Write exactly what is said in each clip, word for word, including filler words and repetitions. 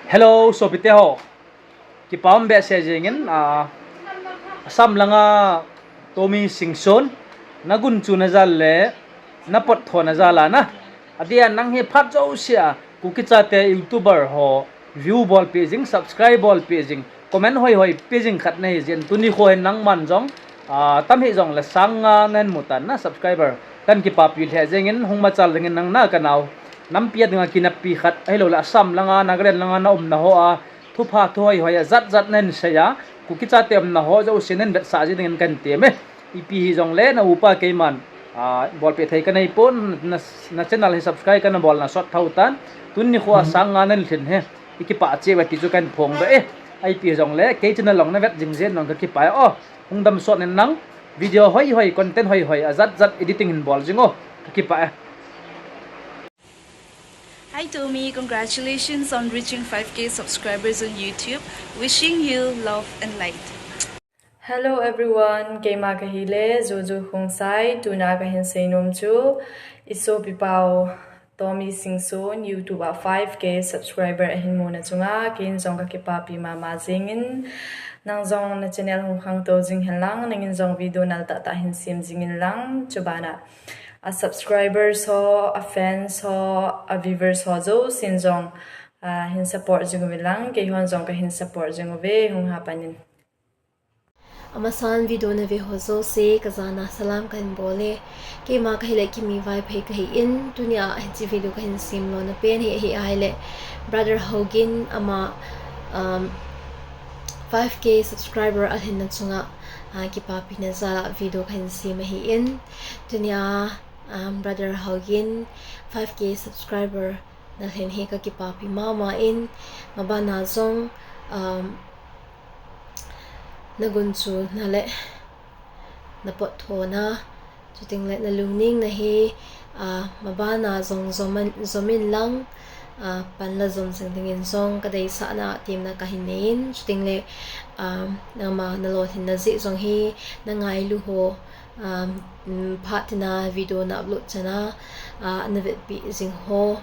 Hello, sopite ho. Kipah um behseh jingin, ah, Assam langa Tommy Singson, na gunchu na jal le, na potthona jal a na. Adia nang hi phat jousea, Kuki chate YouTuber ho, view bolpeh jing, subscribe bolpeh jing, comment hoihoi pe jing khat nahi jeh in, tuni kho hin nangman jong, ah, tam hijongle sang nga nahin mu tan na subscriber. Kahin kipapi lheh jingin, hung machal jingin nang na kanao. Nampi a dinga kineppi khat, ahilouleh Assam langa, Nagaland langa na umna ho a, thupha thu hoihoi a jat jat nahin sei a, Kuki chate umna ho jouse nahin vetsah ji dingin kahin tem e. Ipi hijongle na upa keiman, ah, bolpeh thei kanei pon, na, na channel hi subscribe kana bolna sot thou tan. Tuni kho a sang nga nahin lhin hi, i kipah cheh uve ti chu kahin phongdoh e. Ipi hijongle kei channel jong na vet jing jeh in jong kakipah e o. Hung damsot in nang, video hoihoi, content hoihoi a jat jat editing hin bol jing o. Kakipah e. Hi Tommy, congratulations on reaching five K subscribers on YouTube. Wishing you love and light. Hello everyone, keima kahile Juju Khongsai. Tuna kahin seinom chu i sopipau Tommy Singson YouTube a five K subscriber ahin muna chunga keiin jong kakipapi mama jingin, nang jong na channel hung khangtou jing hen lang, nangin jong video nal tahtah hin sem jingin lang, chubana a subscribers ho, a fans ho, a viewers ho jousen jong, ah, hin support jing uvin lang, keihon jong kahin support jing uve, hung hapan in. Amasan video nave ho jouse, kajana salam kahin bol e. Keima kahile Kimi Vaiphei kahin, tunia hiche video kahin sem lona pen hi, hi ahile Brother Haogin ama, um, five K subscriber alhinna chunga, ah, kipapina jal a video kahin sem ahin. Tunia, um, Brother Haogin five K subscriber nalhin hi kakipapi mama in, mabana jong, um, na gunchuna le na potthona, chuting le na lungneng na hi, ah, mabana jong jom in, jom in lang, ah, panla jom jing dingin jong kadeisahna temna kahin neiyin, chuting le, ah, nangma na lolhinna jeh jong hi na ngailu ho, um, um, phat tina video na upload chana, ah, na vetpi jing ho,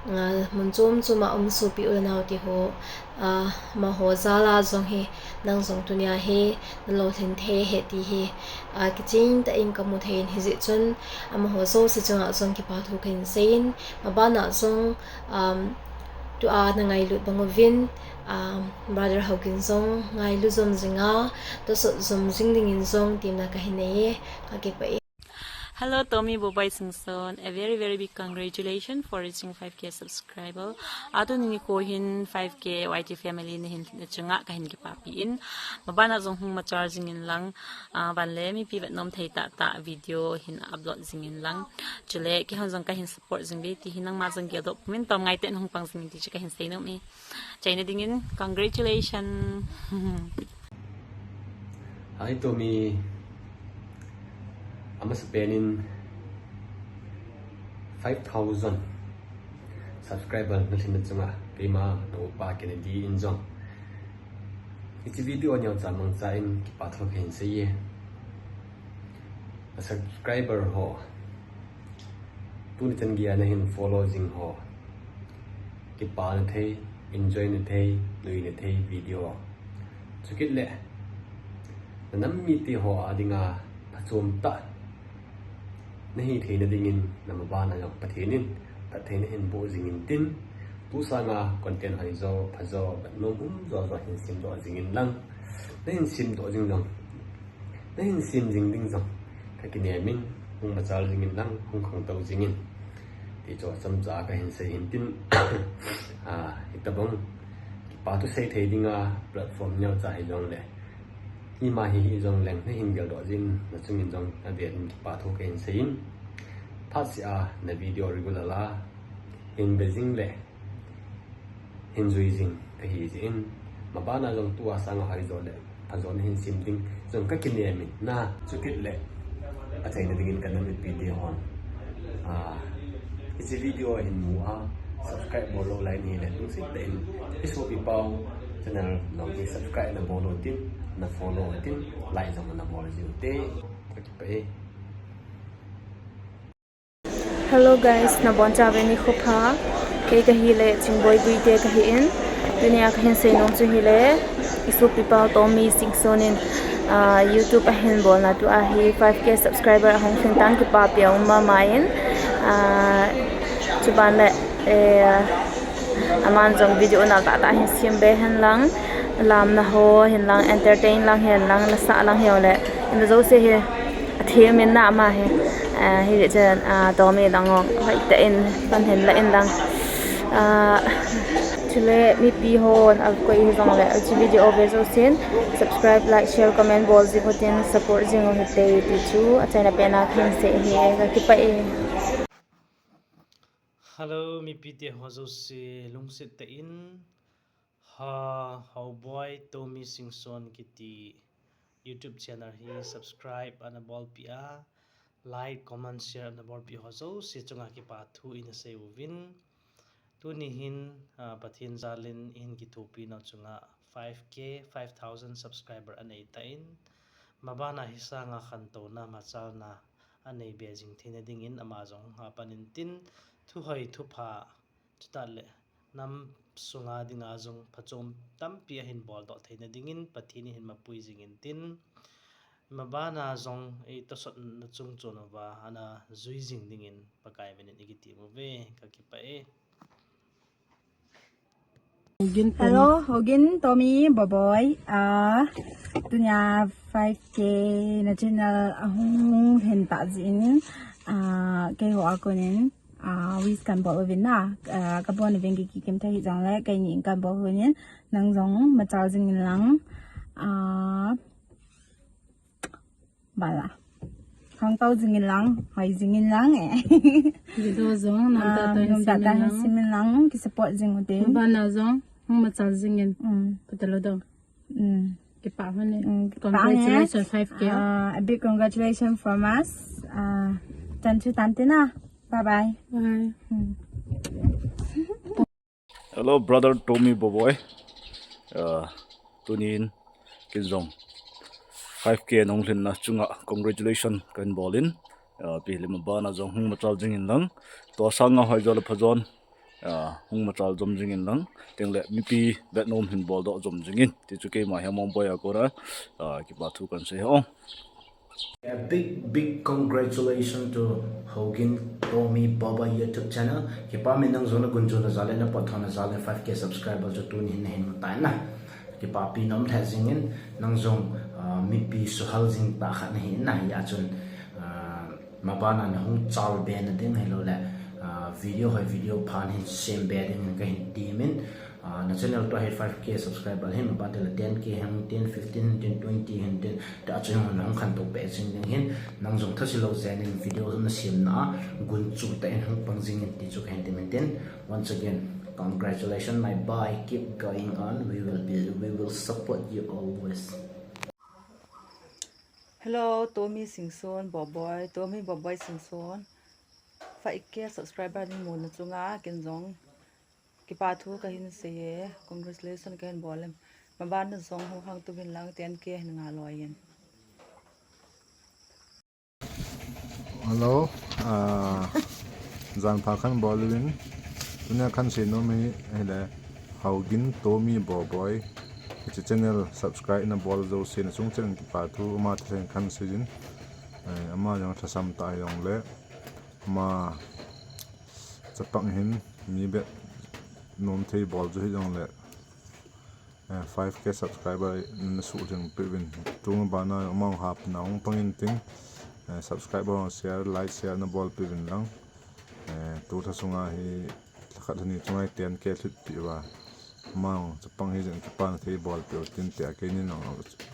ah, mun chom choma um sopi u le nao te ho, ah, amaho jal a jong hi, nang jong tunia hi na lolhin thei ahi ti hi, ah, kiching tah in kamu thei in, hijeh chun amaho jouse chunga jong kipa thu kahin seiyin, mabana jong, um, tua na ngailut bang uvin, um, Brother Haogin jong ngailu jom jing a, tosot jom jing dingin jong temna kahin nei e, kakipah e. Hello, Tommy Bobai Singson. A very, very big congratulations for reaching five K subscriber. Atuni nikho hin five K Y T family nahin, na chunga kahin kipapi in. Mabana jong hung machal jingin lang, ah, van le mipi vetnom thei tahtah video hin upload jingin lang. Chule, keihon jong kahin support jing uve ti hi nangma jong geldoh pumin, tom ngaitah in hung pang jingin ti chu kahin seinom e. Achaina dingin, congratulations. Hi Tommy, amasapen in five thousand subscriber nalhinna chunga, keima na upa Kennedy in jong hiche video neocha mangcha in kipa thu kahin sei e. A subscriber ho, tuni chan geiya nahin follow jing ho, kipa na thei, enjoy na thei, nui na thei video. Chukit le, na nam mite ho a dinga phachom tah nahi theina dingin, na mabana jong Pathen in phatthei nahin boh jingin tin, tu sanga content hoijo, phajo, vetnom umjo jo hin semdoh jingin lang, nahin semdoh jing jong, nahin sem jing ding jong kakinem in, hung machal jingin lang, hung khangtou jingin, ti chu achomcha kahin sei hin tin, ah, hitobang kipa thu sei thei dinga platform neocha hijongle, ima hi hijongleng nahin geldoh jin, na chungin jong avel in kipa thu kahin seiyin, phatseh a na video regular a hin ve jing le hin jui jing kahi jeh in, mabana jong tua sanga hoijo le phajo nahin sem ding jong kakinem in, na chukit le achaina dingin ka nam mipite hon, ah, hiche video hin mu a, subscribe bol lou lai nahile, lungset tah in i sopipau channel jong hi subscribe na bol u tin, na follow u tin, like jong na bol jiu te. Kakipah e. Hello guys, nabonchauvin nikho pha. Kei kahile Chingboi Guite kahin. Tunia kahin seinom chu hile, isopipa Tommy Singson in, ah, YouTube ahin bolna tua hi five K subscriber ahung lhin tan, kipapi aum mama in. Ah, chuban le, eh, aman jong video nal tah tah hin sem be hen lang, lamna ho hin lang, entertain lang hin lang, lasa lang hiu le, in jouse hi athem in na ama hi, ah, hijeh chun, ah, Tommy lang jong hoitah in pan hin la in lang. Ah, chule mipi hon akoi hijongle, hiche video ve jousen subscribe, like, share, comment bol jing utin, support jing u hite ti chu achaina pena kahin sei ahi, kakipah e. Hello, mipite ho jouse lungset tah in, ha, Haoboi Tommy Singson kiti YouTube channel hi subscribe ana bolpeh a, like, comment, share ana bolpeh ho jouse chunga kipa thu ina sei uvin. Tuni hin, ah, Pathen jalin ihin kithopi nau chunga five K, five thousand subscriber anei tan, mabana hisanga khantouna, machalna anei be jing theina dingin ama jong apan intin, thuhoi thupha, chutah le nam sunga dinga jong phachom tampi ahin boldoh theina dingin Pathen in ahin mapui jing intin, mabana jong itosotna chungchon uva ana jui jing dingin Pakai minin ikitem uve, kakipah e. Hello, Hogin, Tommy, Boboi. Ah, tunia five K na channel ahung lhin tah jeh in, ah, keiho a konin, ah, wish kan bol uvin na, ah, kabon uvin, ki, kikim thei hijongle, keini kan bol uvin, nang jong machal jing in lang, ah, Bala. Hung tao jing in lang, hoi jing in lang e. Video jong, nom tah tah hin sem in lang, ki support jing utin. Mabana jong hung machal jing in. Mm. Patalo dong. Mm. Kipah e. Mm, kipah e. Congratulations, five K. Ah, a big congratulations from us. Ah, chan chu tan tina. Bye bye. Bye. Mm. Hello, brother Tommy Boboi. Ah, tunin ken jong five K nahung lhinna chunga congratulations kahin bol in. Ah, ipi hile mabana jong hung machal jing in lang. Tua sanga hoi jo le phajon, ah, hung machal jom jing in lang. Tengle mipi vetnom hin boldoh jom jing in. Ti chu keima hi Mongboy a kona, ah, kipa thu kahin sei ho. A big, big congratulations to Hogin Tommy Boboi YouTube channel. Kipah e, nang jong na gunchu na jal le, na potdoh na jal le five K subscriber chu tuni hin nahin mu tai na. Kipapi nom lheh jing in, nang jong, ah, mipi suhal jing tah khat nahi na, hia chun, ah, mabana nahung chal be na ding hilou le, ah, video hoi video pha nahin sem be ding in kahin temin, Ah, na channel tua hi five K subscriber hin, mabana tile ten K hin tin, fifteen hin tin, twenty hin tin, tia chu hung, hung khantou peh jing ding hin, nang jong thase lou jeng in video na semna a gunchu tah in hung pang jing in ti chu kahin temin tin. Once again, congratulations, my boy, keep going on, we will be, we will support you always. Hello, Tommy Singson, Boboi, Tommy Boboi Singson. Five K subscriber nahin muna chunga ken jong kipa thu kahin sei e, congratulations kahin bol e. Mabana jong hung khangtou vin lang, ten K hin ngai loi in. Hello, ah, jan pha khan bol uvin. Tunia khan seinom hi hile, Hogin Tommy Boboi. Hiche channel subscribe na bol jouse na chung chen kipa thu, ama thasam khan sei jin. Eh, ama jong thasam tah jongle, ama chapang hin mi vetnom thei bol chu hijongle, eh, five K subscriber na suh jing peh uvin. Tua bana ama hapna hung pang in tin, eh, subscriber, share, like, share na bol peh uvin lang. Eh, tu lha sunga hi, lha khat lha ni chunga hi ten K lhit peh uva. Ama chapang hi jeng kipana thei bol peh u tin tia keini jong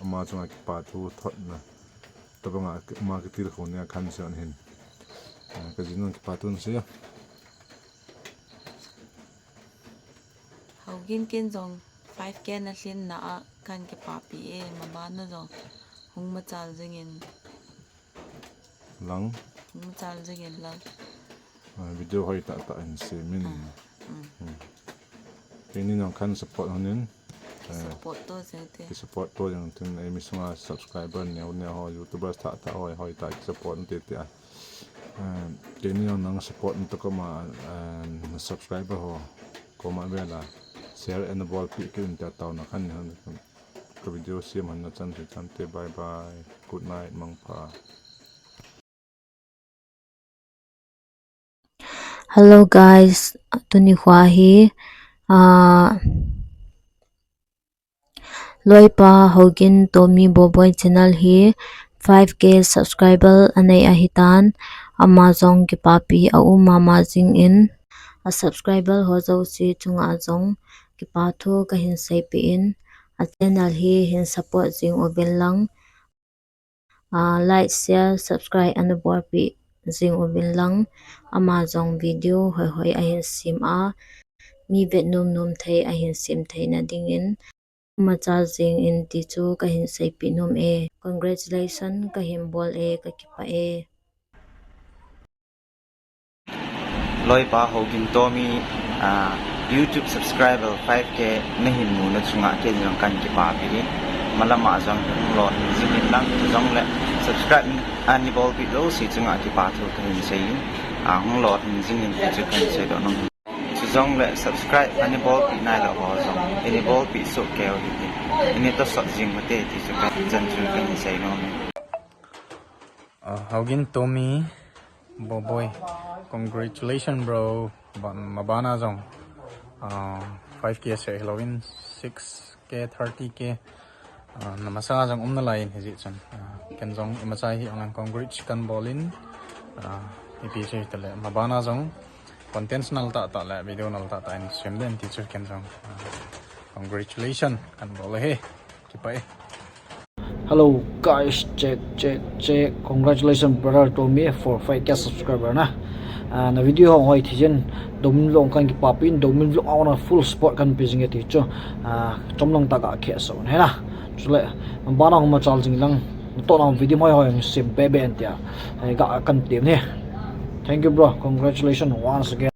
ama chunga kipa thu thotna. Tabanga ama kitilkhou nia khan sei u ahin. Eh, ka jinu kipa thu sei a. Hogin, ken jong five K na lhinna a kahin kipapi e, mabana jong hung machal jing in lang. Hung machal jing in lang. Ah, video hoi tah tah hin semin. Ah, mm. Hmm. Keini jong khan support hon in. Ki support to jeng te. Ki support to jeng tin, eimi sunga subscriber neo neo ho, YouTubers tah tah ho, hoi tah ki support te te a. Keini jong nang support natoh kama, subscriber ho koma vela share ana bolpeh kit un tia taona khat nei hon. Ka video sem hon nachan chu chante, bye bye, good night, mangpha. Hello guys, tuni kho hi, ah, loipa Haogin Tommy Boboi channel hi five K subscriber anei ahitan, ama jong kipapi aum mama jingin, a subscriber ho jouse chunga jong kipa thu kahin seipeh in, a channel hi hin support jing uvin lang, ah, like, share, subscribe ana bolpeh jing uvin lang, ama jong video hoihoi ahin sem a, mi vet nomnom thei ahin sem theina dingin, machal jingin ti chu kahin seipeh nom e. Congratulations kahin bol e, kakipah e. Loipa Haogin Tommy, ah, YouTube subscriber five K nahin muna chunga ken jong kahin kipapi in, malama jong hung lolhing jingin lang, chujongle subscribe ana bolpeh jouse chunga kipa thu kahin seiyin, ah, hung lolhing jingin ti chu kahin seidoh nom. Chujongle subscribe ana bolpeh nailou ho jong eina bolpeh soh keiu hite, eina tosot jing uvinte ti chu kachan chu kahin seinom e. Ah, Haogin Tommy Boboi, congratulations bro. Mabana jong, ah, five K seh hilouvin six K, thirty K, ah, na masanga jong um nalai in hijeh chun, ah, ken jong imacha hi ong congrats kahin bolin, ah, ipi sei tale mabana jong content nal tahtah le video nal tahtah in sem den ti chu ken jong, ah, congratulations kahin bol e. Kipah e. Hello guys, check, check, check. Congratulations brother Tommy for five K subscriber na. Ah, na video ho hoi thei jin, Domin Vlog kahin kipapi in, Domin Vlog a ona full support kahin pe jing e ti chu, ah, chomlong tah a kahin seidoh nom e na. Chule mabana hung machal jing lang, natohna video hoihoi sem bebe in tia, eh, kahin tem e. Thank you bro, congratulations once again.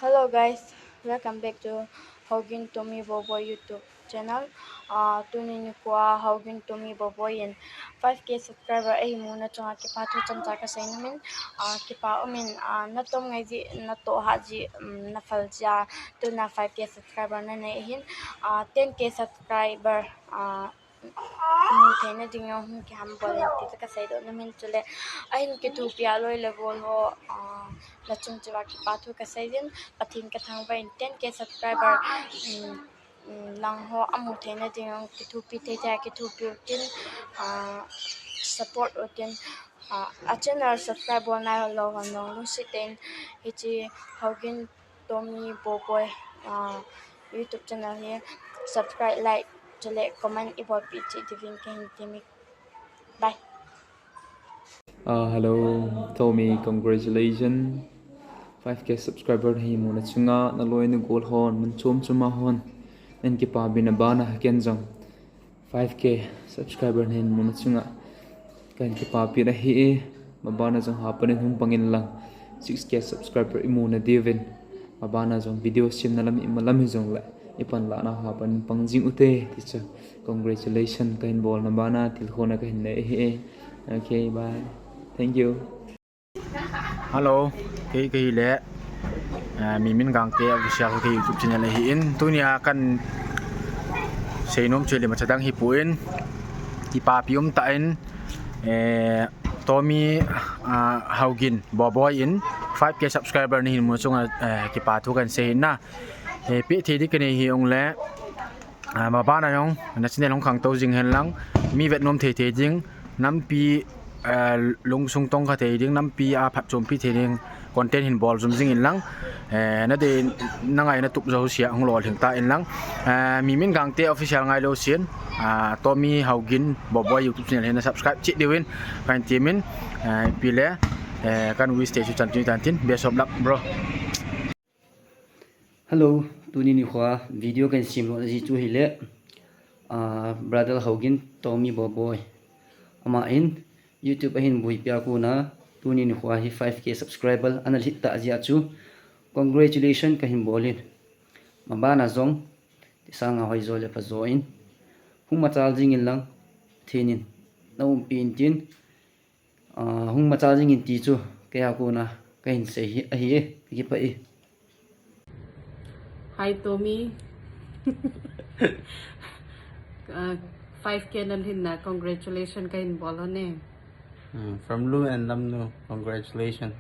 Hello guys, welcome back to Haogin Tommy Boboi YouTube channel. Ah, tuni nikho a Haogin Tommy Boboi in five K subscriber eihin muna chunga kipa thu chomcha kasei nom in, ah, kipa um in, ah, natom ngai jeh, natoh hah jeh, um, nafal jeh a tuna five K subscriber nanei ahin, ah, ten K subscriber, ah, mu theina ding jong hung kihambol in ti chu kaseidoh nom in, chule ahin kithopi a loi le gol ho, ah, nachung cheh uva kipa thu kasei jin, Pathen kathangvah in ten K subscriber, um, um, lang ho amu theina ding jong kithopi thei thei a kithopi utin, ah, support utin, ah, a channel subscribe bol nailou ho jong lungset tah in hiche Haogin Tommy Boboi, ah, YouTube channel hi subscribe, like, chule comment ibolpeh cheh diuvin kahin tem e. Bye. Ah, hello Tommy, congratulations. Five K subscriber nahin muna chunga naloi nagol hon, mun chom chom a hon, nahin kipapi na bana ken jong five K subscriber nahin muna chunga kahin kipapi nahi e. Mabana jong hapan in hung pang in lang, six K subscriber imu nadiuvin. Mabana jong video semna lam imalam hijongle ipanlahna hapan in pang jing ute ti chu congratulations kahin bolna bana thilkhohna kahin nei ahi e. Okay, bye. Thank you. Hello, kei, kei hile, eh, Mimin Gangte Official kei YouTube channel ahin. Tunia kahin seinom chu le machadang hipon, kipapi umtah in, eh, Tommy, ah, Haogin Boboi in five K subscriber nahin mu chunga, eh, kipa thu kahin sei ahi na. Eh, peh thei ding kanei hih jongle, ah, mabana jong na channel hung khangtou jing hen lang, mi vetnom thei thei ding, nampi, eh, lungsung tongkha thei ding, nampi a phatchompi thei ding content hin bol jom jing in lang, eh, nadei nangai natup jouse a hung lolhing tan lang, eh, Mimin Gangte Official ngailou sen, ah, Tommy Haogin Boboi YouTube channel hi na subscribe cheh diuvin kahin temin, eh, ipi le, eh, kahin wish thei chu chan tuni tan tin, best of luck bro. Hello, tuni nikho a video kahin semlona jeh chu hile, ah, brother Haogin Tommy Boboi, aman YouTube ahin buipi a kona tuni nikho a hi five K subscriber ana lhit tah jeh a chu congratulations kahin bolin. Mabana jong tisanga hoijo le phajo in hung machal jing in lang, Pathen in naumpi intin, ah, hung machal jing in ti chu kei a kona kahin sei hi ahi e, kipah e. Hi Tommy. Uh, five K na lhinna congratulations kahin bol hon e. Hmm, from Lu and Lamnu, congratulations.